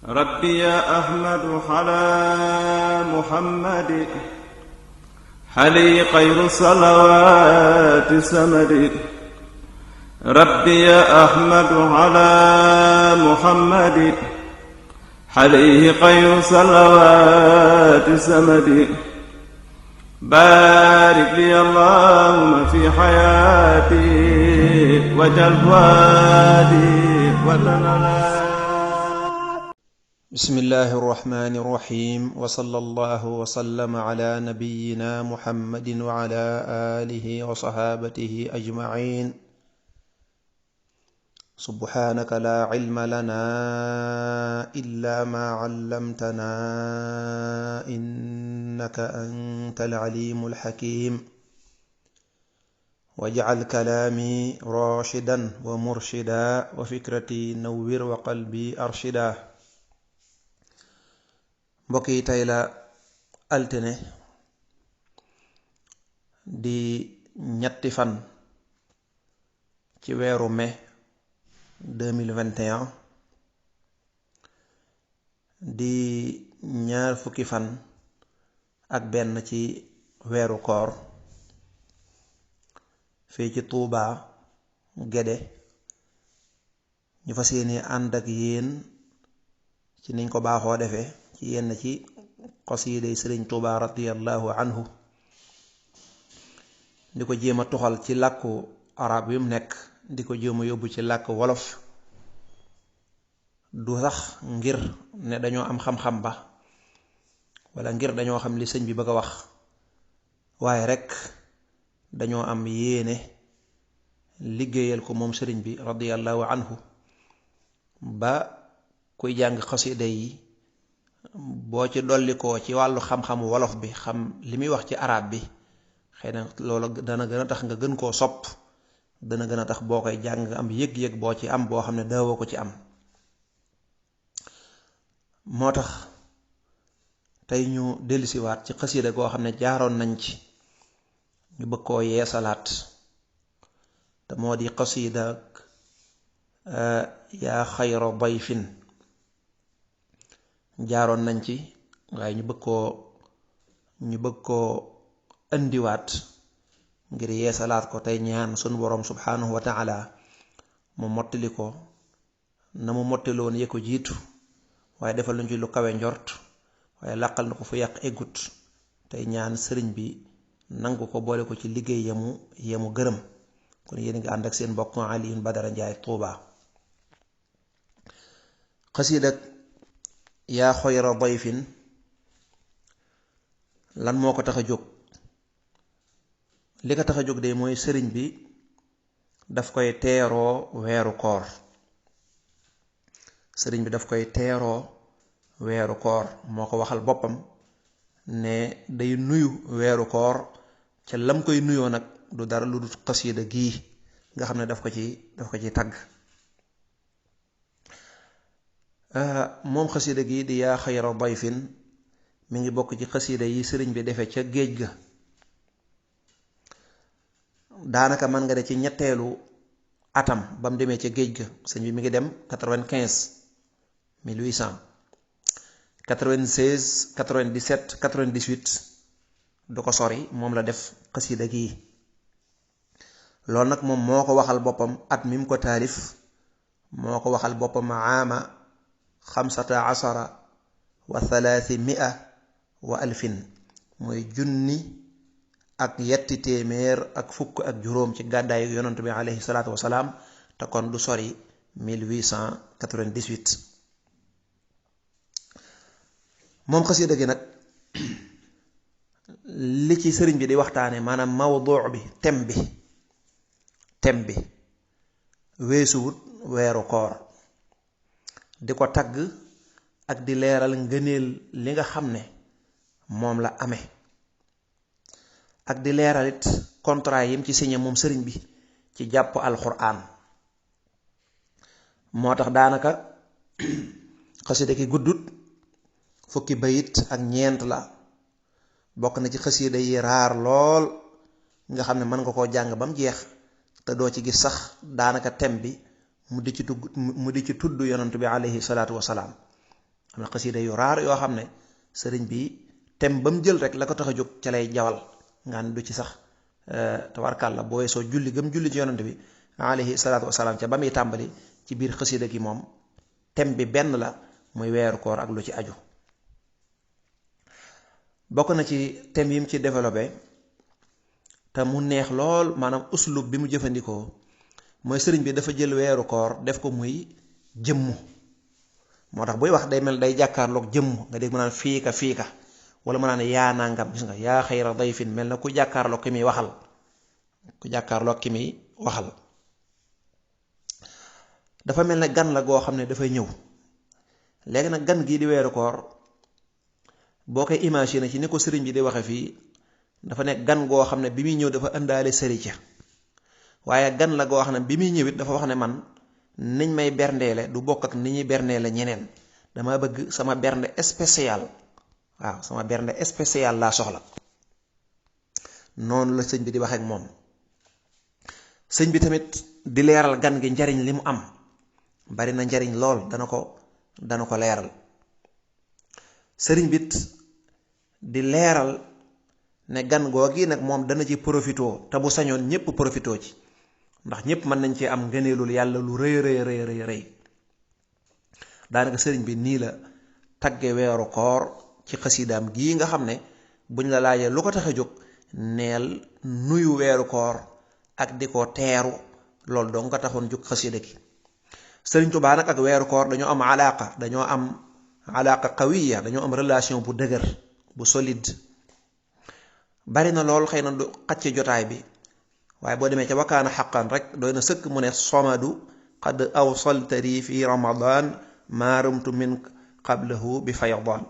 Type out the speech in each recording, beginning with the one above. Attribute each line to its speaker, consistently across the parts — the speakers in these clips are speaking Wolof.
Speaker 1: ربي يا أحمد على محمد حلي خير الصلوات سمد. ربي يا أحمد على محمد حليه خير الصلوات سمد. بارك لي اللهم في حياتي وجل فؤادي وتنالي.
Speaker 2: بسم الله الرحمن الرحيم وصلى الله وسلم على نبينا محمد وعلى آله وصحابته أجمعين. سبحانك لا علم لنا إلا ما علمتنا إنك أنت العليم الحكيم. واجعل كلامي راشدا ومرشدا وفكرتي نوّر وقلبي أرشدا. mbokk yi tey la altine di ñetti fan ci weeru mai 2021 di ñaar fukki fan ak benn ci weeru koor fii ci Tuuba Gédé ñu fas yéene ànd ak yéen ci niñ ko baaxoo defee ci yenn ci xasiiday Sëriñ Tuuba radiyallahu anhu di ko jéem a tuxal ci làkku arab yu mu nekk di ko jéem a yóbbu ci làkk wolof, du sax ngir ne dañoo am xam-xam ba wala ngir dañoo xam li sëñ bi bëgg a wax, waaye rekk dañoo am yéene liggéeyal ko moom sëriñ bi radiyallahu anhu ba kuy jàng xasida yi boo ci dolli ko ci wàllu xam-xamu wolof bi xam li muy wax ci arab bi, xëy na loolu dana gën a tax nga gën koo sopp, dana gën a tax boo koy jàng nga am yëg-yëg boo ci am boo xam ne daawoo ko ci am. moo tax tey ñu dellusiwaat ci xasida goo xam ne jaaroon nañ ci, ñu bëgg koo yeesalaat, te moo di xasida yaa xayra dayfin. jaaroon nañ ci waaye ñu bëgg koo indiwaat ngir yeesalaat ko tey ñaan sunu boroom subhanahu wa ta'ala mu mottali ko na mu mottiloon yee ko jiitu, waaye defal luñ ci lu kawe njort, waaye làqal na ko fu yàq eggut. tey ñaan sëriñ bi nangu ko boole ko ci liggéey yamu gërëm. kon yéen ngi ànd ak seen mbokk Alioune Badara Ndiaye Touba. xasiida yaa xayra dayfin lan moo ko tax a jóg? li ko tax a jóg de mooy sëriñ bi daf koy teeroo weeru koor. sëriñ bi daf koy teeroo weeru koor, moo ko waxal boppam ne day nuyu weeru koor, ca lam koy nuyoo nag du dara lu dul xasiida gii nga xam ne daf ko ci tagg. moom xasiida gi di yaa xayra dayfin mi ngi bokk ci xasiida yi sëriñ bi defee ca géej ga. daanaka mën nga de ci ñetteelu atam ba mu demee ca géej ga. sëñ bi mi ngi dem 1896 97 98 du ko sori moom la def xasiida gii. loolu nag moom moo ko waxal boppam at mi mu ko taalif, moo ko waxal boppam aama 15 wa 300 wa alfin, mooy junni ak yetti téeméer ak fukk ak juróom ci gàddaayu yonent bi alayhi salaatu wasalaam, te kon du sori 1898. moom xasida gi nag li ci sëriñ bi di waxtaane, maanaam mawduu bi, tem bi weesuwut weeru koor, di ko tagg ak di leeral ngëneel li nga xam ne moom la amee, ak di leeralit contrat yim ci signé moom sëriñ bi ci jàpp alxuraan. moo tax daanaka xasida ki guddut, fukki bayit ak ñeent la, bokk na ci xasida yi raar lool nga xam ne mën nga koo jàng ba mu jeex te doo ci gis sax daanaka tem bi mu di ci tudd yonent bi alayhi salaatu wasalaam. am na xasida yu raar yoo xam ne sëriñ bi tem ba mu jël rek la ko tax a jóg ca lay jawal nga ne du ci sax tabarkàlla boo weesoo julli gëm julli ci yonante bi alayhi salaatu wasalaam ca ba muy tàmbali ci biir xasida gi moom tem bi benn la muy weeru koor ak lu ci aju. bokk na ci thème yi mu ci développé te mu neex lool maanaam uslub bi mu jëfandikoo mooy sëriñ bi dafa jël weeru koor def ko muy jëmmu. moo tax buy wax day mel day jàkkaarloog jëmm nga dégg mu naan fiika wala mu naan yaa nangam gis nga yaa xayra dayfin mel na ku jàkkaarloog ki muy waxal dafa mel ne gan la goo xam ne dafay ñëw. léegi nag gan gii di weeru koor boo koy imaginer ci ni ko sëriñ bi di waxe fii dafa nekk gan goo xam ne bi muy ñëw dafa ëndaale sërica waaye gan la goo xam ne bi muy ñëwit dafa wax ne man niñ may berndeele du bokk ak ni ñuy berndeele ñeneen dama bëgg sama bernde spécial waaw sama bernde spécial laa soxla. noonu la sëñ bi di wax ak moom. sëñ bi tamit di leeral gan gi njariñ li mu am bari na njariñ lool dana ko leeral. sëriñ bit di leeral ne gan googi nag moom dana ci profitoo te bu sañoon ñépp profitoo ci ndax ñépp mën nañ ci am ngëneelul yàlla lu rëy. daanaka sëriñ bi nii la tagge weeru koor ci xasidaam gii nga xam ne buñ la laajee lu ko tax a jóg neel nuyu weeru koor ak di ko teeru loolu dong nga taxoon jóg xasida gi. sëriñ Tuubaa nag ak weeru koor dañoo am alaaqa qawiya, dañoo am relation bu dëgër bu solide. bari na lool xëy na du xaj ci jotaay bi waaye boo demee ca wakaana xaqan rek doy na sëkk mu ne somadu qad awsaltari fi ramadan maarumtu min qablahu bi faydan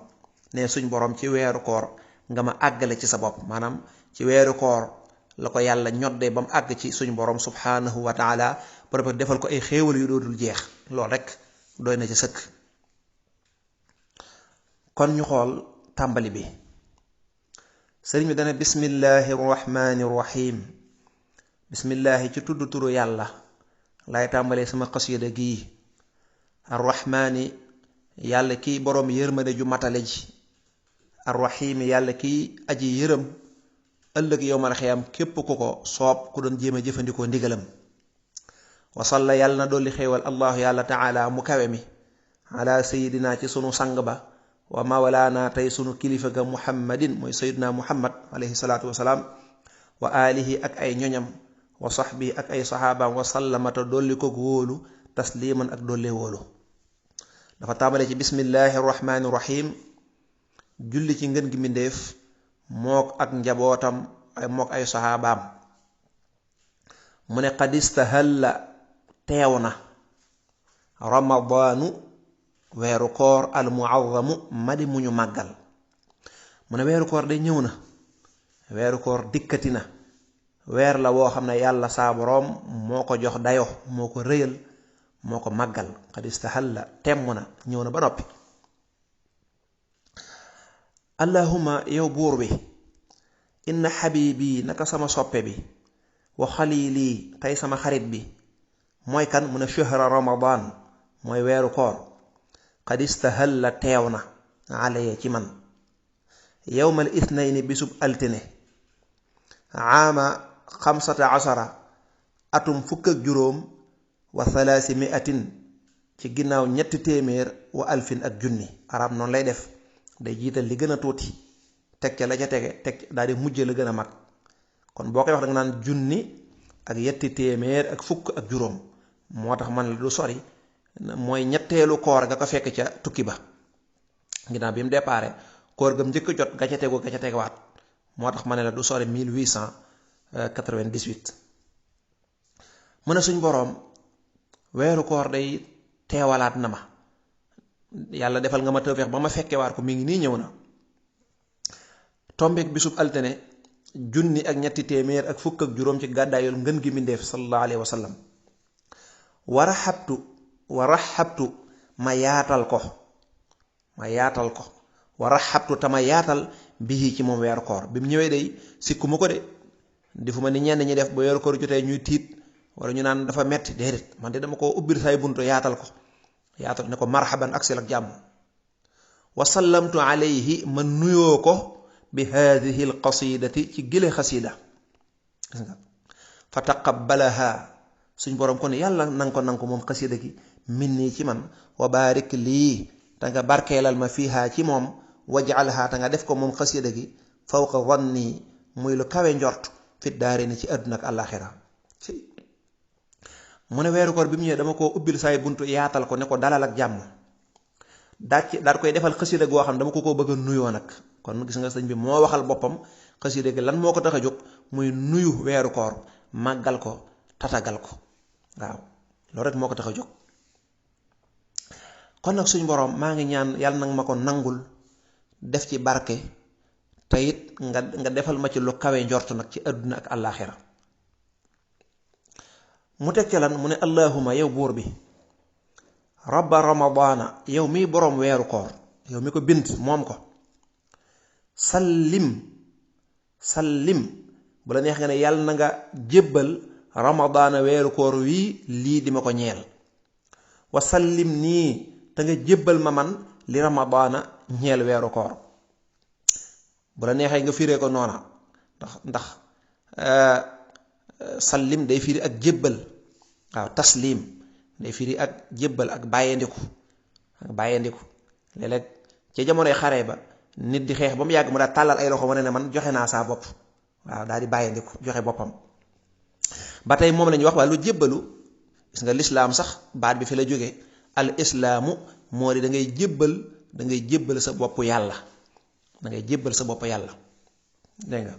Speaker 2: ne suñ borom ci weeru koor nga ma àggale ci sa bopp maanaam ci weeru koor la ko yàlla ñoddee ba mu àgg ci suñ borom subhanahu wa taala ba defal ko ay xéewal yu dootul jeex loolu rek doy na ci sëkk. kon ñu xool tàmbali bi. sëriñ bi dana bismillahi rahmani rahim bismillahi ci tudd turu yàlla lay tàmbalee sama xasida gii. arrahmaani yàlla kiy boroom yërmande ju matale ji. arrahimi yàlla kiy aji yërëm ëllëg yowmal xiyaam képp ku ko soob ku doon jéem a jëfandikoo ndigalam. wasalla yàlla na dolli xéewal allahu yàlla taala mu kawe mi ala sayidina ci sunu sang ba wa mawlaana tey sunu kilifa ga muhammadin mooy sayidina muhammad alayhi salaatu wasalaam wa alihi ak ay ñoñam wa saxbi ak ay saxaabaam wa sallamata dolli ko wóolu tasliman ak dolli wóolu. dafa tàmbale ci bismillahi rahmaani rahim julli ci ngën gi mbindéef mook ak njabootam mook ay saxaabaam. mu ne qad istahalla teew na ramadaanu weeru koor al muazzamu madi mu ñu màggal. mu ne weeru koor day ñëw na weeru koor dikkati na weer la woo xam ne yàlla saa boroom moo ko jox dayo moo ko rëyal moo ko màggal. qad istahalla temm na ñëw na ba noppi. allahumma yow buur bi inna xabibi naka sama soppe bi wa xalili tey sama xarit bi mooy kan mu ne shahra ramadan mooy weeru koor. qad istahalla teew na alaya ci man yowmal ithnayni bisub altine aama 15 atum fukk ak juróom wa 300 ci ginnaaw 300 wa alfin ak junni. arab noonu lay def day jiital li gën a tuuti teg ca la ca tege teg daal di mujj la gën a mag. kon boo koy wax danga naan junni ak 300 ak fukk ak juróom moo tax man la du sori mooy ñetteelu koor nga ko fekk ca tukki ba ginnaaw bi mu déparé koor gam njëkk jot ga ca tegu ga ca tegawaat moo tax ma ne la du sori 1898. mu ne suñ boroom weeru koor day teewalaat na ma yàlla defal nga ma tawfeex ba ma fekkewaat ko mi ngi nii ñëw na tombeek bisub altine junni ak 300 ak fukk ak juróom ci gàddaayul ngën gi mbindéef sallallahu alayhi wa sallam. wa raxabtu ma yaatal ko wa raxabtu te ma yaatal bii ci moom weeru koor bi mu ñëwee day sikku ma ko de di fu ma ni ñenn ñi def ba weeru koor jotee ñuy tiit wala ñu naan dafa metti déedéet man de dama ko ubbil say buntu yaatal ne ko marhaban aksil ak jàmm. wa sallamtu alayhi ma nuyoo ko bi haadihi al qasidati ci gile xasida gis nga fa taqabbalaha suñ borom kon yàlla nanga ko moom xasida gi min nii ci man wa barik lii te nga barkeelal ma fiihaa ci moom waj'alha te nga def ko moom xasida gi fawqa dhanni muy lu kawe njort fit daare ni ci àdduna ak àllaaxira mu ne weeru koor bi mu ñëwee dama koo ubbil saay buntu yaatal ko ne ko dalal ak jàmm daal koy defal xasida goo xam ne dama ko bëgg a nuyoo nag kon gis nga sëñ bi moo waxal boppam xasida gi lan moo ko tax a jóg muy nuyu weeru koor màggal ko tatagal ko waaw loolu rek moo ko tax a jóg. kon nag suñ boroom maa ngi ñaan yàlla nag ma ko nangul def ci barke te it nga defal ma ci lu kawe njort nag ci àdduna ak àllaaxira mu teg ca lan mu ne allahuma yow buur bi rabba ramadaana yow miy boroom weeru koor yow mi ko bind moom ko sallim bu la neex nga ne yàlla na nga jébbal ramadaana weeru koor wii lii di ma ko ñeel wa sallim nii te nga jébbal ma man li ramadaana ñeel weeru koor bu la neexee nga firee ko noona ndax sallim day firi ak jébbal waaw taslim day firi ak jébbal ak bàyyandiku léeg-léeg ci jamonoy xare ba nit di xeex ba mu yàgg mu daal tàllal ay loxo wane ne man joxe naa saa bopp waaw daal di bàyyandiku joxe boppam ba tey moom la ñuy wax waaye lu jébbalu gis nga lislaam sax baat bi fi la jóge al islaamu moo di da ngay jébbal sa bopp yàlla dégg nga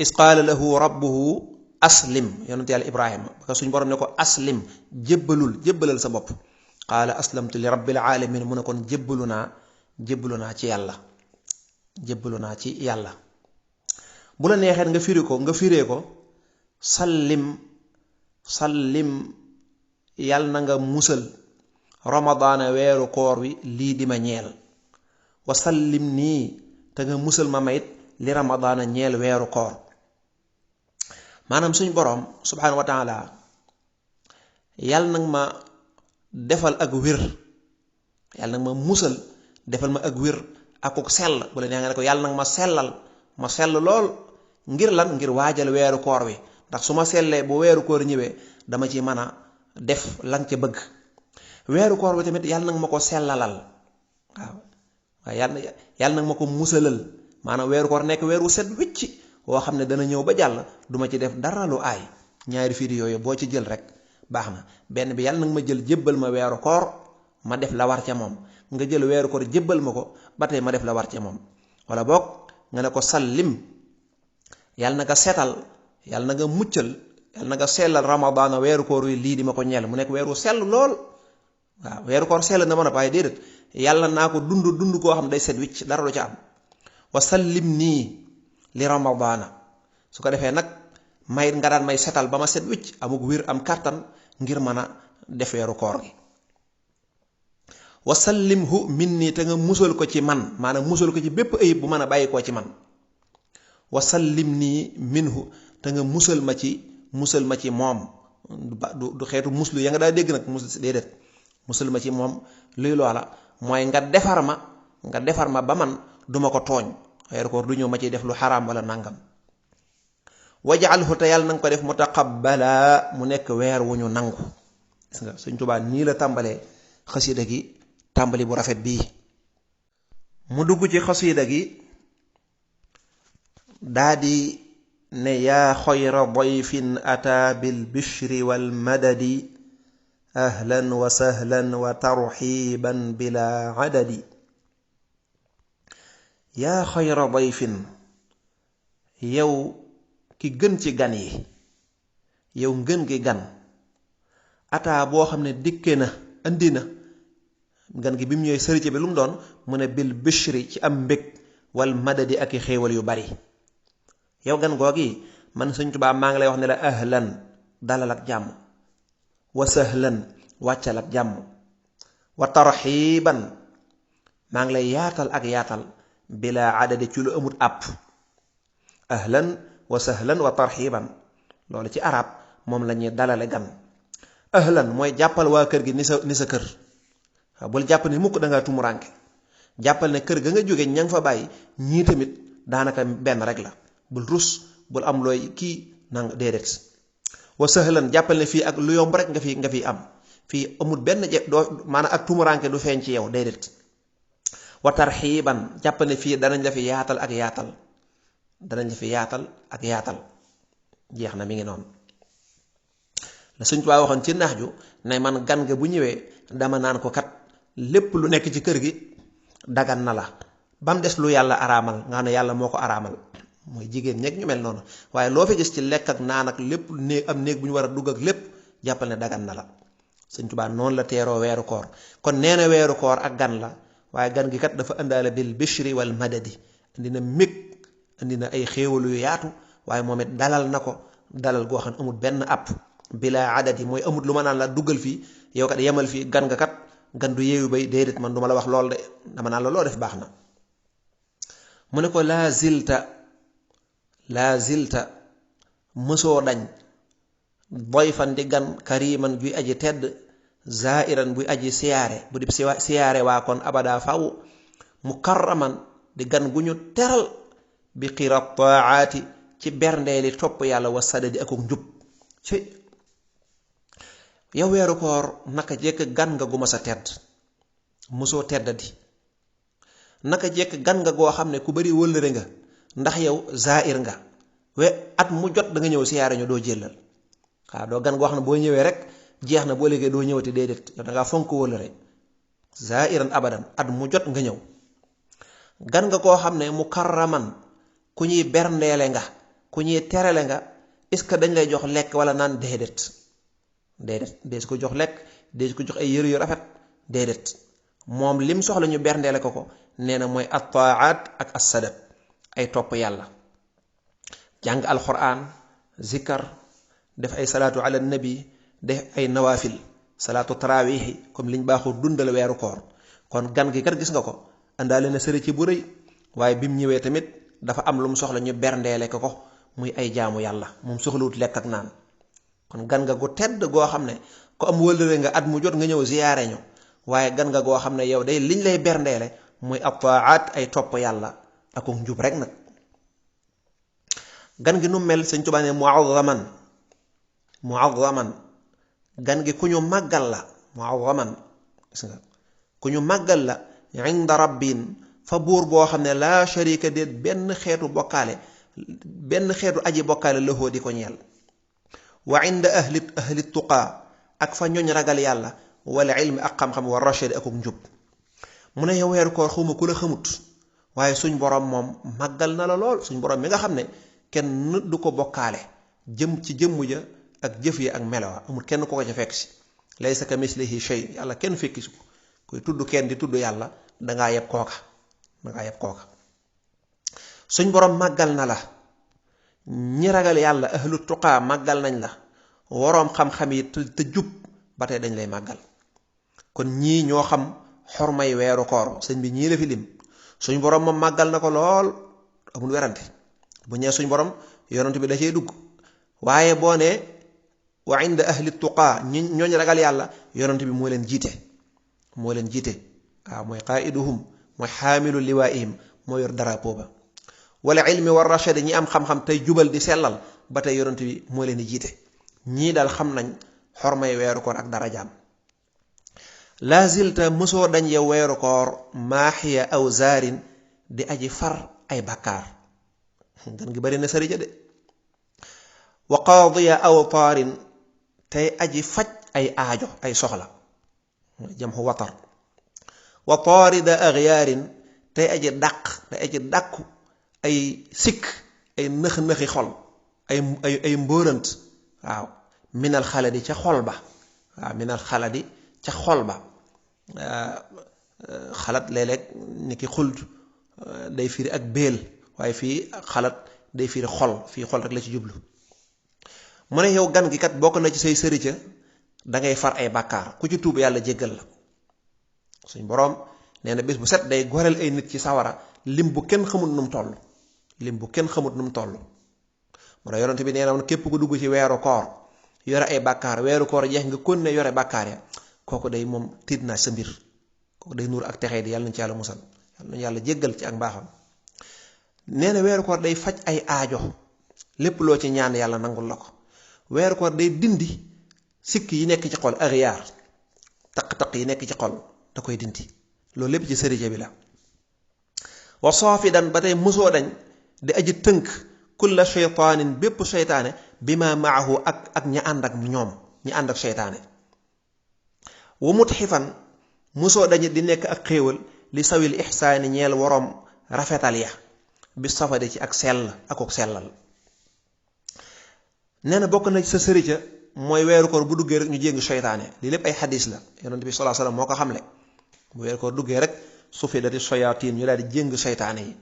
Speaker 2: is qaala lahu rabbuhu aslim yonent yàlla ibrahima parce que suñ borom ne ko aslim jébbalal sa bopp qaala aslamtu li rabbil alamin mu ne kon jébbalu naa ci yàlla bu la neexee nga firee ko sallim yàlla na nga musal ramadaana weeru koor wi lii di ma ñeel wa sallim nii te nga musal ma mayit li ramadaana ñeel weeru koor maanaam suñ boroom subhaanahu wa taala yàlla nag ma defal ak wér yàlla nag ma musal defal ma ak wér akuk sell bu la neexee nga ne ko yàlla nag ma sell lool ngir lan ngir waajal weeru koor wi ndax su ma sellee bu weeru koor ñëwee dama ci mën a def lan ca bëgg weeru koor wi tamit yàlla nag ma ko sellalal waaw yàlla nag ma ko musalal maanaam weeru koor nekk weeru set wicc woo xam ne dana ñëw ba jàll duma ci def dara lu aay ñaari firi yooyu boo ci jël rek baax na benn bi yàlla nag ma jël jébbal ma weeru koor ma def la war ca moom nga jël weeru koor jébbal ma ko ba tey ma def la war ca moom wala boog nga ne ko sallim yàlla na nga setal yàlla na nga muccal yàlla na nga sellal ramadaana weeru koor wi lii di ma ko ñeel mu nekk weeru sell lool waaw weeru koor sell na mën a waaye déedéet yàlla naa ko dund koo xam ne day set wicc dara lu ca am wa sallim nii li ramadaana su ko defee nag may nga daan may setal ba ma set wicc amuk wér am kàttan ngir mën a def weeru koor gi wa sallimhu minni te nga musal ko ci man maanaam musal ko ci bépp ayib bu mën a bàyyi koo ci man wa sallim nii minhu te nga musal ma ci moom du xeetu muslu ya nga daa dégg nag muslu déedéet musal ma ci moom luy loola mooy nga defar ma ba man duma ko tooñ weeru koor du ñëw ma ciy def lu xaraam wala nangam waj'alhu te yàlla na nga ko def mutaqabbala mu nekk weer wu ñu nangu gis nga Sëñ Tuubaa nii la tàmbalee xasida gi tàmbali bu rafet bii mu dugg ci xasida gi daa di ne yaa xayra dayfin ataa bil bishri wal madadi ahlan wa sahlan wa tarxiiban bila adadi yaa xayra dayfin yow ki gën ci gan yi yow ngën gi gan ataa boo xam ne dikke na andi na gan gi bi mu ñëwee sërite bi lu mu doon mu ne bil bishri ci am mbég wal madadi ak i xéewal yu bari yow gan googi man Sëñ Tuubaa maa ngi lay wax ne la ahlan dalal ak jàmm wa sahlan wàccal ak jàmm wa tarxiiban maa ngi lay yaatal ak yaatal bila adadi ci lu amut àpp ahlan wa sahlan wa tarxiiban loolu ci arab moom la ñuy dalale gan ahlan mooy jàppal waa kër gi ni sa kër waaw bul jàpp ne mukk da ngaa tumuranke jàppal ne kër ga nga jóge ña nga fa bàyyi ñii tamit daanaka benn rek la bul rus bul am looy kii nang déedéet. wa sahlan jàppal ne fii ak lu yomb rek nga fi am fii amul benn doo maanaam ak tumuranke du feeñ ci yow déedéet. wa tarxiiban jàppal ne fii danañ la fi yaatal ak yaatal danañ la fi yaatal ak yaatal jeex na mi ngi noonu. la Sëñ Tuubaa waxoon ci nax ju ne man gan nga bu ñëwee dama naan ko kat lépp lu nekk ci kër gi dagan na la ba mu des lu yàlla araamal nga xam ne yàlla moo ko araamal mooy jigéen ñeeg ñu mel noonu waaye loo fi gis ci lekk ak naan ak lépp néeg am néeg bu ñu war a dugg ak lépp jàppal ne dagan na la. Sëñ Tuubaa noonu la teeroo weeru koor kon nee na weeru koor ak gan la waaye gan gi kat dafa indaale bil bishri wal madadi indi na mig indi na ay xéewalu yu yaatu waaye moom it dalal na ko dalal goo xam ne amul benn app bila adadi mooy amul lu ma naan la duggal fii yow kat yemal fii gan nga kat gan du yeewu bay déedéet man duma la wax lool de dama naan la loo def baax na. mu ne ko laa zilta mësoo dañ boyfan di gan kariman juy aji tedd zairan buy aji siyaare bu dib siyaare waa kon abada faw mukarraman di gan gu ñu teral bi xirat taaati ci berndeeli topp yàlla wa sadadi akuk njub ci yow weeru koor naka jekk gan nga gu ma sa tedd mosoo teddadi naka jekk gan nga goo xam ne ku bari wëllëre nga ndax yow zair nga at mu jot da nga ñëw siyaare ñu doo jëlal waaw doo gan goo xam ne boo ñëwee rek jeex na boo léegi doo ñëwati déedéet yow da ngaa fonk wëllëre zairan abadan at mu jot nga ñëw gan nga koo xam ne mukarraman ku ñuy berndeele nga ku ñuy terale nga est-ce que dañ lay jox lekk wala naan déedéet dees ko jox lekk dees ko jox ay yëru yu rafet déedéet moom lim soxla ñu berndeele ko nee na mooy at-taat ak as-sadat ay topp yàlla jàng alquran zikkar def ay salaatu ala nabi def ay nawaafil salaatu tarawih comme liñ baaxul dundal weeru koor kon gan gi kat gis nga ko àndaale na sëri ci bu rëy waaye bi mu ñëwee tamit dafa am lu mu soxla ñu berndeele ko muy ay jaamu yàlla moom soxlawut lekk ak naan kon gan nga gu tedd goo xam ne ko am wëllëre nga at mu jot nga ñëw ziyaare ñu waaye gan nga goo xam ne yow day liñ lay berndeele muy at-taat ay topp yàlla ak njub rek nag. gan gi nu mel Sëñ Tuubaa ne mu'azzaman gan gi ku ñu màggal la mu'azzaman gis nga ku ñu màggal la inda rabbin fa buur boo xam ne laa sharika déet benn xeetu aji bokkaale lahoo di ko ñeel wa inda ahli tuqaa ak fa ñooñ ragal yàlla wala ilmi ak xam-xam wa rashadi akuk njub. mu ne yow weeru koor xawma ku la xamut waaye suñ borom moom màggal na la lool suñ borom mi nga xam ne kenn du ko bokkaale jëm ci jëmm ja ak jëf yi ak melowa amul kenn ko ca fekk si laysa ka mislihi shay yàlla kenn fekki si ko koy tudd kenn di tudd yàlla dangaa yeb kooka suñ borom màggal na la ñi ragal yàlla ahlu tuqaa màggal nañ la waroom xam-xam yi te jub ba tey dañ lay màggal kon ñii ñoo xam xormay weeru koor sëñ bi ñii la fi lim suñ borom moom màggal na ko lool amul werante bu ñëwee suñ borom yonent bi da cee dugg waaye boo ne wa inda ahli tuqaa ñooñ ragal yàlla yonent bi moo leen jiite waaw mooy qaiduhum mooy xaamilu liwaihim moo yor drapeau ba wala ilmi war rachad ñi am xam-xam tey jubal di sellal ba tey yonent bi moo leen di jiite ñii daal xam nañ xormay weeru koor ak darajaam. laa zilta mësoo dañ yow weeru koor maaxiya aw zaarin di aji far ay bakkaar gan gi bari na sëri ja de wa qaadiya aw taarin tey aji faj ay aajo ay soxla jamxu watar wa taarida axyaarin tey aji dàqu ay sikk ay nëx-nëxi xol ay mbóorant waaw minal xaladi ca xol ba waaw minal xaladi ca xol ba xalat léeg-léeg ni ki xuld day firi ak béel waaye fii xalat day firi xol fii xol rek la ci jublu mu ne yow gan gi kat bokk na ci say sërica dangay far ay bàkkaar ku ci tuub yàlla jéggal la suñ boroom nee na bés bu set day goreel ay nit ci sawara lim bu kenn xamut nu mu toll mu ne yonent bi nee na woon képp ku dugg ci weeru koor yore ay bàkkaar weeru koor jeex nga kon ne yore bàkkaar ya kooku day moom tiit naa sa mbir kooku day nuur ak texee di yàlla nañ ci yàlla musal yàlla nañu yàlla jéggal ci ak mbaaxam. nee na weeru koor day faj ay aajo lépp loo ci ñaan yàlla nangul la ko. weeru koor day dindi sikk yi nekk ci xol agyaar taq-taq yi nekk ci xol da koy dindi loolu lépp ci sërite bi la. wa saafidan ba tey mosoo dañ di aji tënk kulla sheytaanin bépp seytaane bi ma maahu ak ña ànd ak ñoom ñi ànd ak seytaane. wa mutxifan mosoo dañ di nekk ak xéewal li sawil ixsaani ñeel woroom rafetal ya bi safade ci ak sell akuk sellal. nee na bokk na ci sa sërica mooy weeru koor bu duggee rek ñu jéng seytaane lii lépp ay xadis la yonent bi sallallahu alayhi wasallam moo ko xamle bu weeru koor duggee rek sufidati shayatin ñu daal di jéng seytaane yi.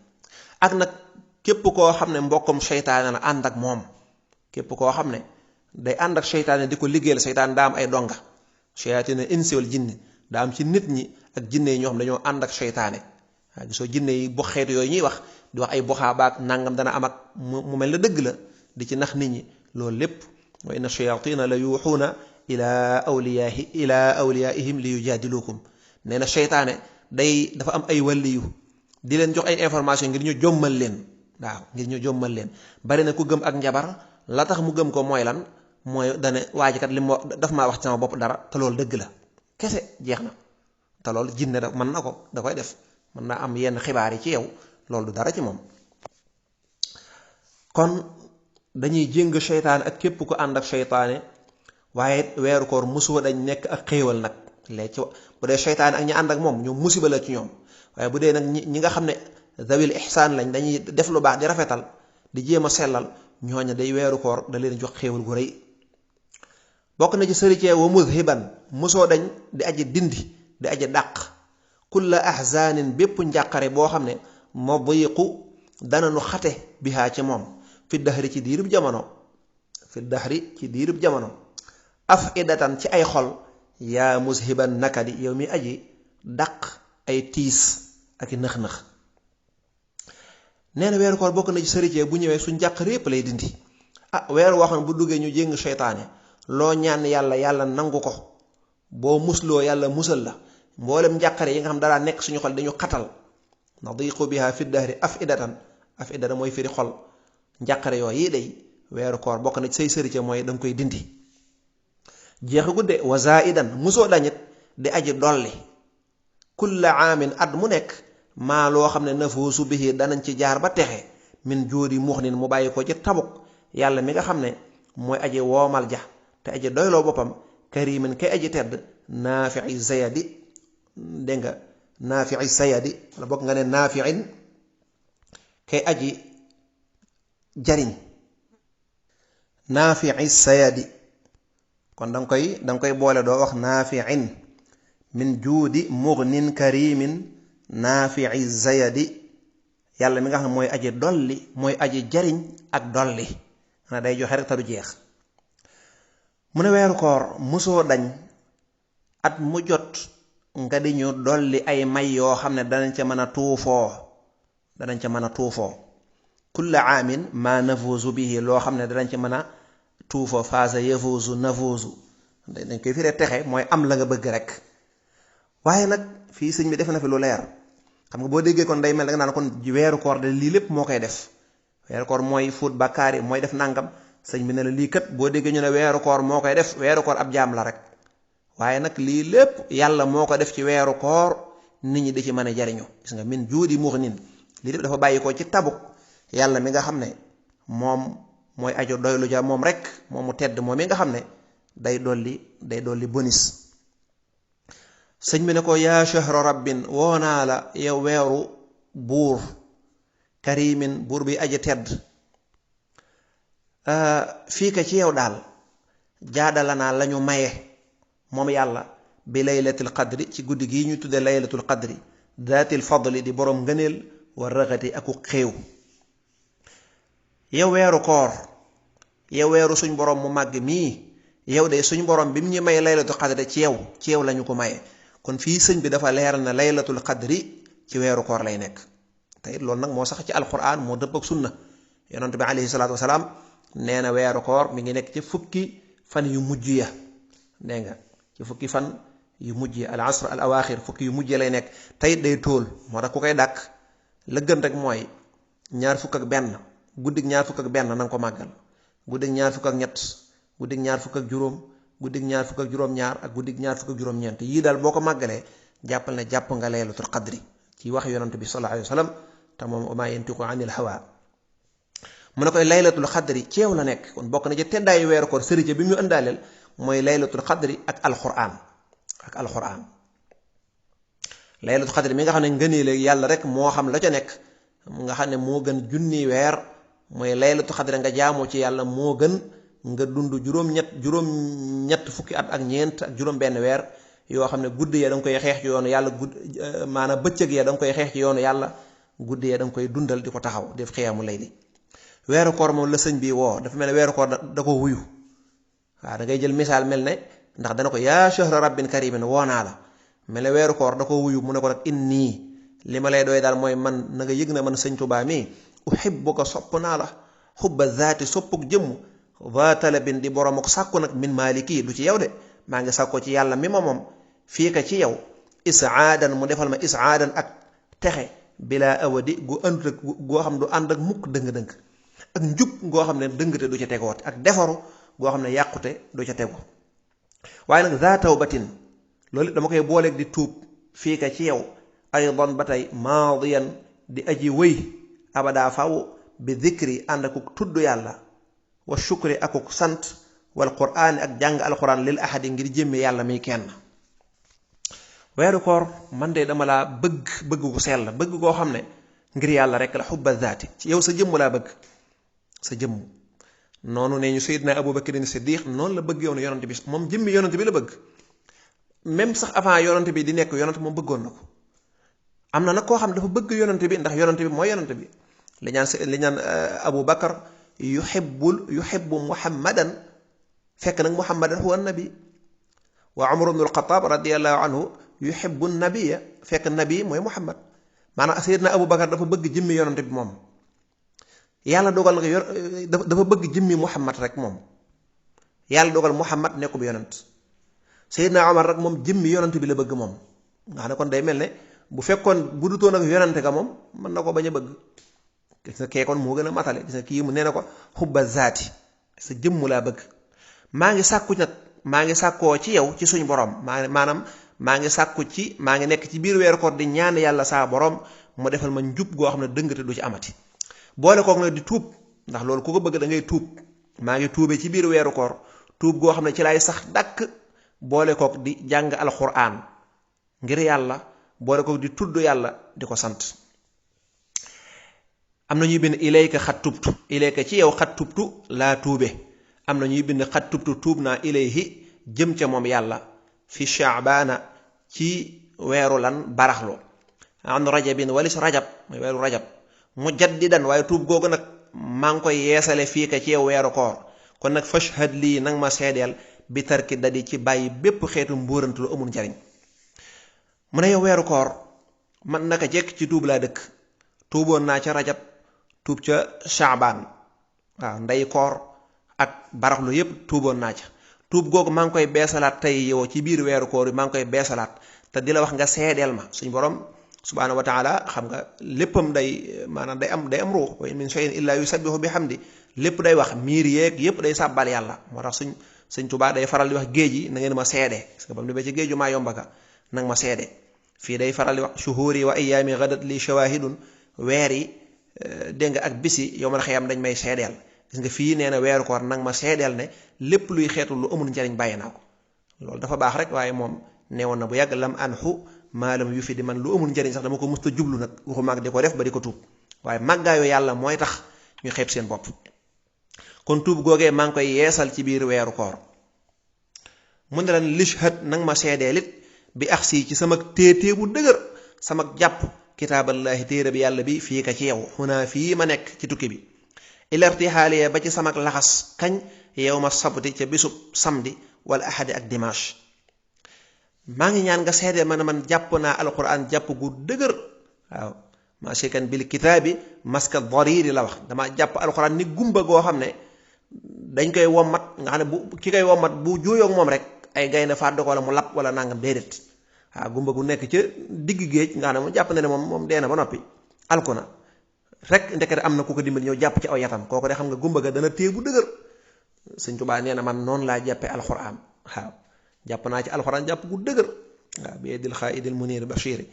Speaker 2: ak nag képp koo xam ne mbokkum seytaane la ànd ak moom képp koo xam ne day ànd ak seytaane di ko liggéeyal seytaane daa am ay donga shayatin insi wal jinni daa am ci nit ñi ak jinne yi ñoo xam dañoo ànd ak seytaane waaw gisoo jinne yi bu xeetu yooyu ñuy wax di wax ay buxaabaak nangam dana am ak mu mel na dëgg la di ci nax nit ñi loolu lépp wa inna shayatina la yuuxuuna ila awliyaihim li yujaadilukum. nee na seytaane dafa am ay wàlliyu di leen jox ay information ngir ñu jommal leen waaw ngir ñu jommal leen. bari na ku gëm ak njabar la tax mu gëm ko mooy lan mooy dane waajikat li daf maa wax ci sama bopp dara te loolu dëgg la kese jeex na te loolu jinne da mën na ko da koy def mën naa am yenn xibaar yi ci yow loolu du dara ci moom. kon dañuy jéng seytaane ak képp ku ànd ak seytaane waaye weeru koor musoo dañ nekk ak xéewal nag léegi ci bu dee seytaane ak ñi ànd ak moom ñoom musiba la ci ñoom waaye bu dee nag ñi nga xam ne zawil ihsaan lañ dañuy def lu baax di rafetal di jéem a sellal ñooña day weeru koor da leen jox xéewal gu rëy. bokk na ci sëricee wa mudhiban musoo dañ di aji dindi di aji dàq kulla ahzaanin bépp njàqare boo xam ne madiqu dana nu xate bihaa ci moom fi daxri ci diirub jamono af idatan ci ay xol yaa mushiban nakadi yow mi aji dàq ay tiis ak i nëx-nëx. nee na weeru koor bokk na ci sëricee bu ñëwee su njàqare yépp lay dindi. weeru waxoon bu duggee ñu jéng seytaane loo ñaan yàlla nangu ko boo musloo yàlla musal la mboolem njàqare yi nga xam dara nekk suñu xol dañu xatal nadiqu biha fi dahri afidatan mooy firi xol njàqare yooyu yi day weeru koor bokk na ci say sërice mooy danga koy dindi. jeexa gudde wa zaidan musoo dañit di aji dolli kulla aamin at mu nekk maa loo xam ne nafuusu bihi danañ ci jaar ba texe min jóodi muxnin mu bàyyi ko ci tabuk yàlla mi nga xam ne mooy aji woomal ja te aji doyloo boppam karimin kay aji tedd naafi'i sayadi dégg nga naafi'i sayadi wala bokk nga ne naafi'in kay aji jariñ naafi'i sayadi kon danga koy boole doo wax naafi'in min juudi mughnin karimin naafi'i sayadi yàlla mi nga xam ne mooy aji dolli mooy aji jariñ ak dolli xanaa day joxe rek te du jeex. mu ne weeru koor musoo dañ at mu jot nga di ñu dolli ay may yoo xam ne danañ ca mën a tuufoo kulla aamin ma nafuusu bihi loo xam ne danañ ca mën a tuufoo faasa yafuusu nafuusu dañ koy firee texe mooy am la nga bëgg rek. waaye nag fii sëñ bi def na fi lu leer xam nga boo déggee kon day mel da nga naan kon weeru koor de lii lépp moo koy def weeru koor mooy fuut bàkkaar yi mooy def nangam sëñ bi ne la lii kat boo déggee ñu ne weeru koor moo koy def weeru koor ab jaam la rek waaye nag lii lépp yàlla moo ko def ci weeru koor nit ñi di ci mën a jariñu gis nga min juudi muxnin lii lépp dafa bàyyi ko ci tabuk yàlla mi nga xam ne moom mooy aju doylu ja moom rek moom mu tedd moom mi nga xam ne day dolli bonis. sëñ bi ne ko yaa shahra rabbin woo naa la yow weeru buur karimin buur bi aji tedd fii ka ci yow daal jaadala naa lañu maye moom yàlla bi laylatul qadri ci guddi gii ñu tudde laylatul qadri daatil fadli di boroom ngëneel wa raxati aku xéew. yow weeru koor yow weeru suñ boroom mu màgg mii yow de suñ boroom bi mu ñu may laylatul qadri ci yow lañu ko maye. kon fii sëñ bi dafa leeral na laylatul qadri ci weeru koor lay nekk te it loolu nag moo sax ci alquran moo dëpp ak sunna yonent bi alayhi salaatu wasalaam nee na weeru koor mi ngi nekk ci fukki fan yu mujj ya dégg nga ci fukki fan yu mujj al asr al awaaxir fukki yu mujj lay nekk tayit day tóol moo tax ku koy dàkk la gën rek mooy ñaar fukk ak benn guddig ñaar fukk ak benn na nga ko màggal guddig ñaar fukk ak ñett guddig ñaar fukk ak juróom guddig ñaar fukk ak juróom-ñaar ak guddig ñaar fukk ak juróom-ñeent yii daal boo ko màggalee jàppal ne jàpp nga laylatul qadri ci wax yonante bi sallallahu alayhi wa sallam te moom wa maa yantiqu anil hawa mu ne koy laylatul qadri ci yow la nekk kon bokk na ci teddaayu weeru koor sërite bi mu ëndaaleel mooy laylatul qadri ak alquran laylatul qadri mi nga xam ne ngëneele yàlla rek moo xam la ca nekk nga xam ne moo gën junni weer mooy laylatul qadri nga jaamoo ci yàlla moo gën nga dund juróom-ñett fukki at ak ñeent ak juróom benn weer yoo xam ne guddi ya da nga koy xeex ci yoonu yàlla maanaam bëccëg ya da nga koy xeex ci yoonu yàlla guddi ya da nga koy dundal di ko taxaw def xiyaamu layli weeru koor moom la sëñ bi woo dafa mel ne weeru koor da ko wuyu waaw da ngay jël misaal mel ne ndax dana ko yaa shahra rabbin karimin woo naa la mel ne weeru koor da ko wuyu mu ne ko nag inni li ma lay doy daal mooy man na nga yëg na man sëñ Tuubaa mi uhibbuka sopp naa la xubba zaati soppuk jëmm va talabin di borom ak sàkku nag min maaliki du ci yow de maa ngi sàkko ci yàlla mi ma moom fii ka ci yow isaadan mu defal ma isaadan ak texe bila awadi gu àndut ak goo xam du ànd ak mukk dëng-dëng ak njub goo xam ne dëngte du ca tegoot ak defaru goo xam ne yàqute du ca tegu waaye nag za tawbatin loolu dama koy booleeg di tuub fii ka ci yow aydan ba tey maadiyan di aji wëy abada faw bi dikri ànd akuk tudd yàlla wa shukri akuk sant wal quraan ak jàng alquran lil ahadi ngir jëmme yàlla mi kenn weeru koor man de dama laa bëgg gu sell bëgg goo xam ne ngir yàlla rek la xubba zaati ci yow sa jëmm laa bëgg sa jëmm noonu ne ñu Seydina Abubakar Siddiq noonu la bëgg yow ne yonante bi moom jëmmi yonante bi la bëgg même sax avant yonante bi di nekk yonante moom bëggoon na ko am na nag koo xam ne dafa bëgg yonante bi ndax yonante bi mooy yonante bi li ñaan Abubakar yuhibbu muhammadan fekk nag muhammadan huwa nabi wa Umar ibn al-Khattab radiyallahu anhu yuhibbu nabiya fekk nabi mooy muhammad maanaam Seydina Abubakar dafa bëgg jëmmi yonante bi moom yàlla dogal nga dafa bëgg jëmmi muhammad rek moom yàlla dogal muhammad nekku bi yonant Seydina Omar rek moom jëmmi yonant bi la bëgg moom nga xam ne kon day mel ne bu fekkoon bu dutoon ak yonante ka moom mën na ko bañ a bëgg gis nga kee kon moo gën a matale gis nga kii mu nee na ko xubba zaati sa jëmm laa bëgg maa ngi sàkkoo ci yow ci suñ borom maa ngi nekk ci biir weeru koor di ñaan yàlla saa borom mu defal ma njub goo xam ne dëngate du ci amati boole kook nag di tuub ndax loolu ku ko bëgg da ngay tuub maa ngi tuube ci biir weeru koor tuub goo xam ne ci laay sax dàkk boole kook di jàng alxuraan ngir yàlla boole kook di tudd yàlla di ko sant am na ñuy bind ilayka xat tubtu ilayka ci yow xat tubtu laa tuube am na ñuy bind xat tubtu tuub naa ilayhi jëm ca moom yàlla fi shaabaana ci weeru lan baraxlu an rajabin walis rajab mooy weeru rajab mujaddidan waaye tuub googu nag maa ngi koy yeesale fii ka ci yow weeru koor kon nag fashhad lii nag ma seedeel bi tarki dadi ci bàyyi bépp xeetu mbóorantu lu amul njariñ mu ne yow weeru koor man naka jekk ci tuub laa dëkk tuuboon naa ca rajab tuub ca shaabaan waaw ndey koor ak baraxlu yépp tuuboon naa ca tuub googu maa ngi koy beesalaat tey yow ci biir weeru koor yi maa ngi koy beesalaat te di la wax nga seedeel ma suñ borom subhaanahu wa taala xam nga léppam day maanaam day am ruux wa in min shay'in illa yusabbihu bihamdi lépp day wax miir yeeg yépp day sàbbal yàlla moo tax sëñ Tuubaa day faral di wax géej yi na ngeen ma seede parce que ba mu demee ci géeju maa yomba ka nag ma seede fii day faral di wax shuhuri wa ayyaami gadat li shawahidun weer yi dégg nga ak bisi yow man xëyam dañ may seedeel gis nga fii nee na weeru koor nag ma seedeel ne lépp luy xeetu lu amul njariñ bàyyi naa ko loolu dafa baax rek waaye moom neewoon na bu yàgg lam anhu maalam yu fi di man lu amul njariñ sax dama ko musta jublu nag waxu mag di ko def ba di ko tuub waaye màggaayu yàlla mooy tax ñu xeeb seen bopp kon tuub googee maa ngi koy yeesal ci biir weeru koor mu ne lan lishhad nag ma seedeel it bi axsi ci sama téetée bu dëgër sama jàpp kitaaballaahi téere bi yàlla bi fii ka ci yow xunaa fii ma nekk ci tukki bi ilartixaaliya ba ci sama laxas kañ yow ma sabti ca bisub samedi wala ahadi ak dimanche maa ngi ñaan nga seedeel ma ne man jàpp naa alquran jàpp gu dëgër waaw maasikan bil kitaabi maska dariri la wax dama jàpp alquran ni gumba goo xam ne dañ koy wommat nga xam ne bu ki koy wommat bu juuyoog moom rek ay gaynde fàdd ko wala mu lap wala nangam déedéet waaw gumba gu nekk ca digg géej nga xam ne moom jàpp na ne moom dee na ba noppi alku na rek ndekete am na ku ko dimbali ñëw jàpp ci aw yatam kooku de xam nga gumba ga dana téye bu dëgër. Sëñ Tuubaa nee na man noonu laa jàppee alxuraan waaw jàpp naa ci alxuraan jàpp gu dëgër waaw bi yadil xaa'idil muniir bashiri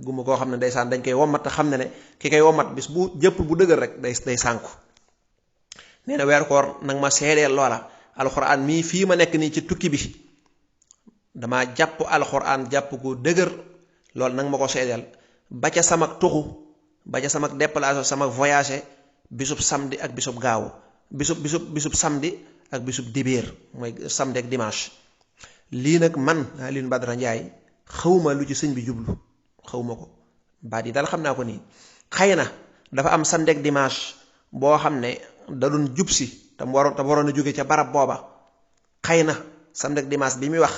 Speaker 2: gumba koo xam ne ndeysaan dañ koy wommat te xam ne ne ki koy wommat bis bu jëpp bu dëgër rek day sànku. nee na weeru koor nag ma seedeel loola alxuraan mii fii ma nekk nii ci tukki bi dama jàpp alxuraan jàpp gu dëgër loolu nag ma ko seedeel ba ca samak tuxu ba ca samak déplacé samak voyagé bisub samedi ak bisub gaawu bisub samedi ak bisub dibéer mooy samedi ak dimanche. lii nag man Alioune Badara Ndiaye xawma lu ci sëñ bi jublu xawma ko baat yi daal xam naa ko nii xëy na dafa am samedi ak dimanche boo xam ne da doon jub si te waroon a jóge ca barab booba xëy na samedi ak dimanche bi muy wax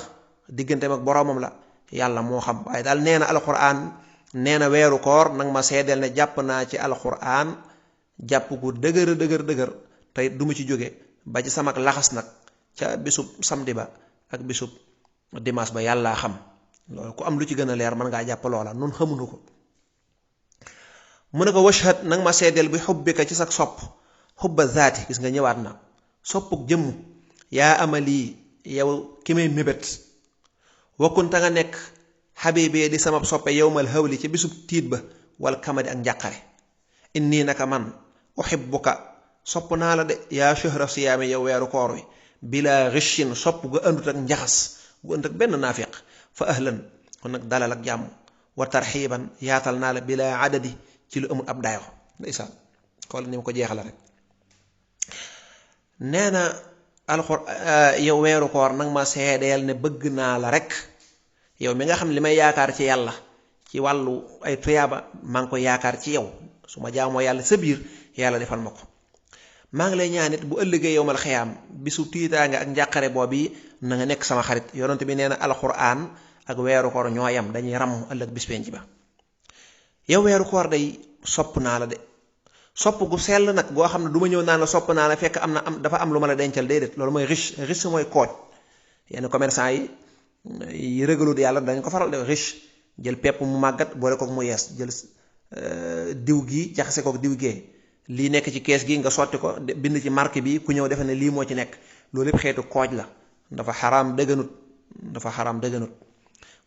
Speaker 2: digganteem ak boroomam la yàlla moo xam waaye daal nee na alxuraan nee na weeru koor nag ma seedeel ne jàpp naa ci alxuraan jàpp gu dëgër tey du ma ci jóge ba ci sama laxas nag ca bisub samedi ba ak bisub dimanche ba yàllaa xam loolu ku am lu ci gën a leer mën ngaa jàpp loola nun xamuñu ko. mu ne ko washhad nag ma seedeel bi xubbika ci sa sopp xubba zaati gis nga ñëwaat na soppuk jëmm yaa amali yow ki may mébét wakkunta nga nekk xabibee di sama soppe yowmal hawli ci bisub tiit ba wal kamadi ak njàqare inni naka man uhibbuka sopp naa la de yaa shahra siyaami yow weeru koor wi bila rishin sopp gu àndut ak njaxas gu àndut ak benn naafiq fa ahlan kon nag dalal ak jàmm wa tarxiiban yaatal naa la bila adadi ci lu amul ab dayo ndeysaan xool ni mu ko jeexale rek nee na yow weeru koor nag ma seedeel ne bëgg naa la rek yow mi nga xam ne li may yaakaar ci yàlla ci wàllu ay tuyaaba maa ngi koy yaakaar ci yow su ma jaamoo yàlla sa biir yàlla defal ma ko maa ngi lay ñaanit bu ëllëgee yowmal xiyaam bisu tiitaanga ak njàqare boobu na nga nekk sama xarit yonent bi nee na alxuraan ak weeru koor ñoo yam dañuy ram ëllëg bis penc ba yow weeru koor day sopp naa la de sopp gu sell nag goo xam ne du ma ñëw naan la sopp naa la fekk dafa am lu ma la dencal déedéet loolu mooy riche mooy kooj yenn commerçant yi rëgalut yàlla dañ ko faral de riche jël pepp mu màggat boole kook mu yees jël diw gi jaxase kook diw gee lii nekk ci kees gi nga sotti ko bind ci marque bi ku ñëw defe ne lii moo ci nekk loolu yépp xeetu kooj la dafa xaraam dëgganut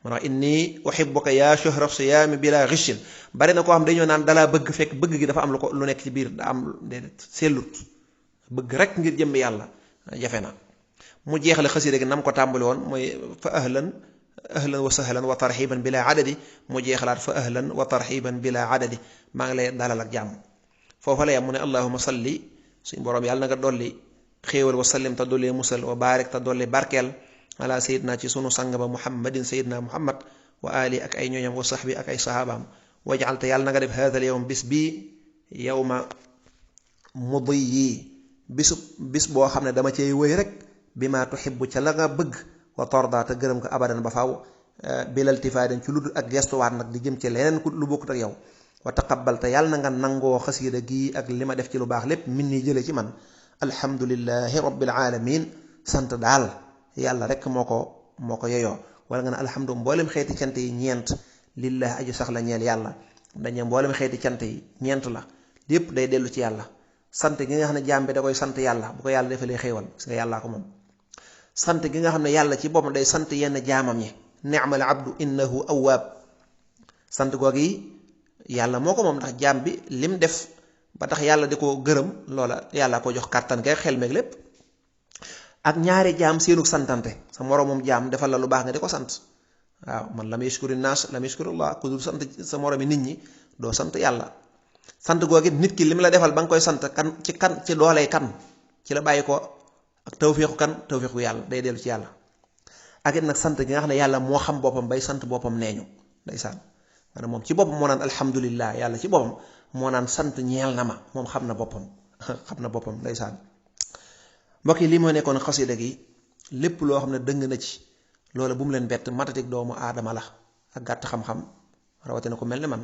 Speaker 2: moo tax inni uhibbuka yaa shahra siyaami bila ghishin bari na koo xam dañoo naan dalaa bëgg fekk bëgg gi dafa am lu nekk ci biir da am déedéet sellut bëgg rek ngir jëmm yàlla jafe na. mu jeexale xasida gi nam ko tàmbali woon mooy fa ahlan wa sahlan wa tarxiban bila adadi mu jeexalaat fa ahlan wa tarxiban bila adadi maa ngi lay dalal ak jàmm foofa la yam mu ne allahuma salli suñ boroom yàlla na nga dolli xéewal wa sallim te dolli musal wa baarik te dolli barkeel ala sayidna ci sunu sang ba muhammadin sayidna muhammad wa ali ak ay ñooñam wa sahbi ak ay sahabaam wajal te yàlla na nga def haadal yowm bis bii yowma mudi yi bis boo xam ne dama cey wëy rek bi ma tuhibbu ca la nga bëgg wa torda te gërëm ko abadan ba faaw bilal tifaaden ci lu dul ak gestuwaat nag di jëm ci leneen ku lu bokkut ak yow wa taqabbal te yàlla na nga nangoo xasiida gii ak li ma def ci lu baax lépp min nii jële ci man alhamdulillahi rabbil alamin sant daal yàlla rek moo ko yeyoo wala nga ne alhamdu mboolem xeeti cant yi ñeent lillahi aju sax la ñeel yàlla dañe mboolem xeeti cant yi ñeent la lépp day dellu ci yàlla sant gi nga xam ne jaam bi da koy sant yàlla bu ko yàlla defalee xéewal gis nga yàllaa ko moom sant gi nga xam ne yàlla ci boppam day sant yenn jaamam ñi ni'mal abdu innahu awwaab sant googu yi yàlla moo ko moom ndax jaam bi lim def ba tax yàlla di ko gërëm loola yàlla ko jox kàttan kay xel meeg lépp ak ñaari jaam seenu santante sa moroomum jaam defal la lu baax nga di ko sant waaw man lam yashkuri naas lam yashkurillah ku dul sant sa moroomi nit ñi doo sant yàlla sant googu nit ki lim la defal ba nga koy sant ci dooley kan ci la bàyyi ko ak tawfiixu yàlla day dellu ci yàlla ak it nag sant gi nga xam ne yàlla moo xam boppam bay sant boppam nee ñu ndeysaan maanaam moom ci boppam moo naan alhamdulillah yàlla ci boppam moo naan sant ñeel na ma moom xam na boppam ndeysaan mbokk yi lii moo nekkoon xasida gi lépp loo xam ne dëng na ci loola bu mu leen bett matatik doomu aadama la ak gàtt xam-xam rawatina ko mel ne man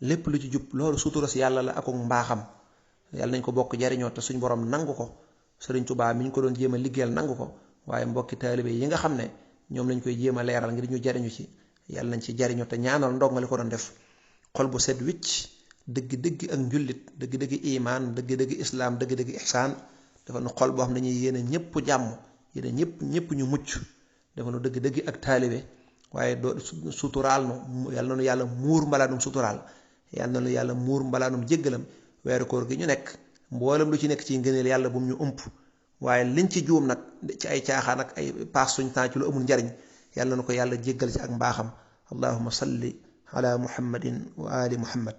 Speaker 2: lépp lu ci jub loolu sutura si yàlla la ak mbaaxam yàlla nañ ko bokk jariñoo te suñ borom nangu ko Sëriñ Tuubaa mi ñu ko doon jéem a liggéeyal nangu ko waaye mbokki taalibe yi nga xam ne ñoom lañ koy jéem a leeral ngir ñu jariñu ci yàlla nañ ci jariñu te ñaanal ndongali ko doon def xol bu set wicc dëgg-dëgg ak njullit dëgg-dëgg imaan dëgg-dëgg islaam dëgg-dëgg ihsaan dafa nu xol boo xam ne dañuy yéene ñëpp jàmm yéene ñëpp ñu mucc dafa nu dëgg-dëgg ak taalibe waaye doo suturaal nu yàlla na nu yàlla muur mbalaanum suturaal yàlla na nu yàlla muur mbalaanum jéggalam weeru koor gi ñu nekk mboolem lu ci nekk ci ngëneel yàlla bu mu ñu ëmp waaye liñ ci juum nag ci ay caaxaan ak ay paas suñ temps ci lu amul njariñ yàlla na ko yàlla jéggal ci ak mbaaxam allahumma salli ala muhammadin wa ali muhammad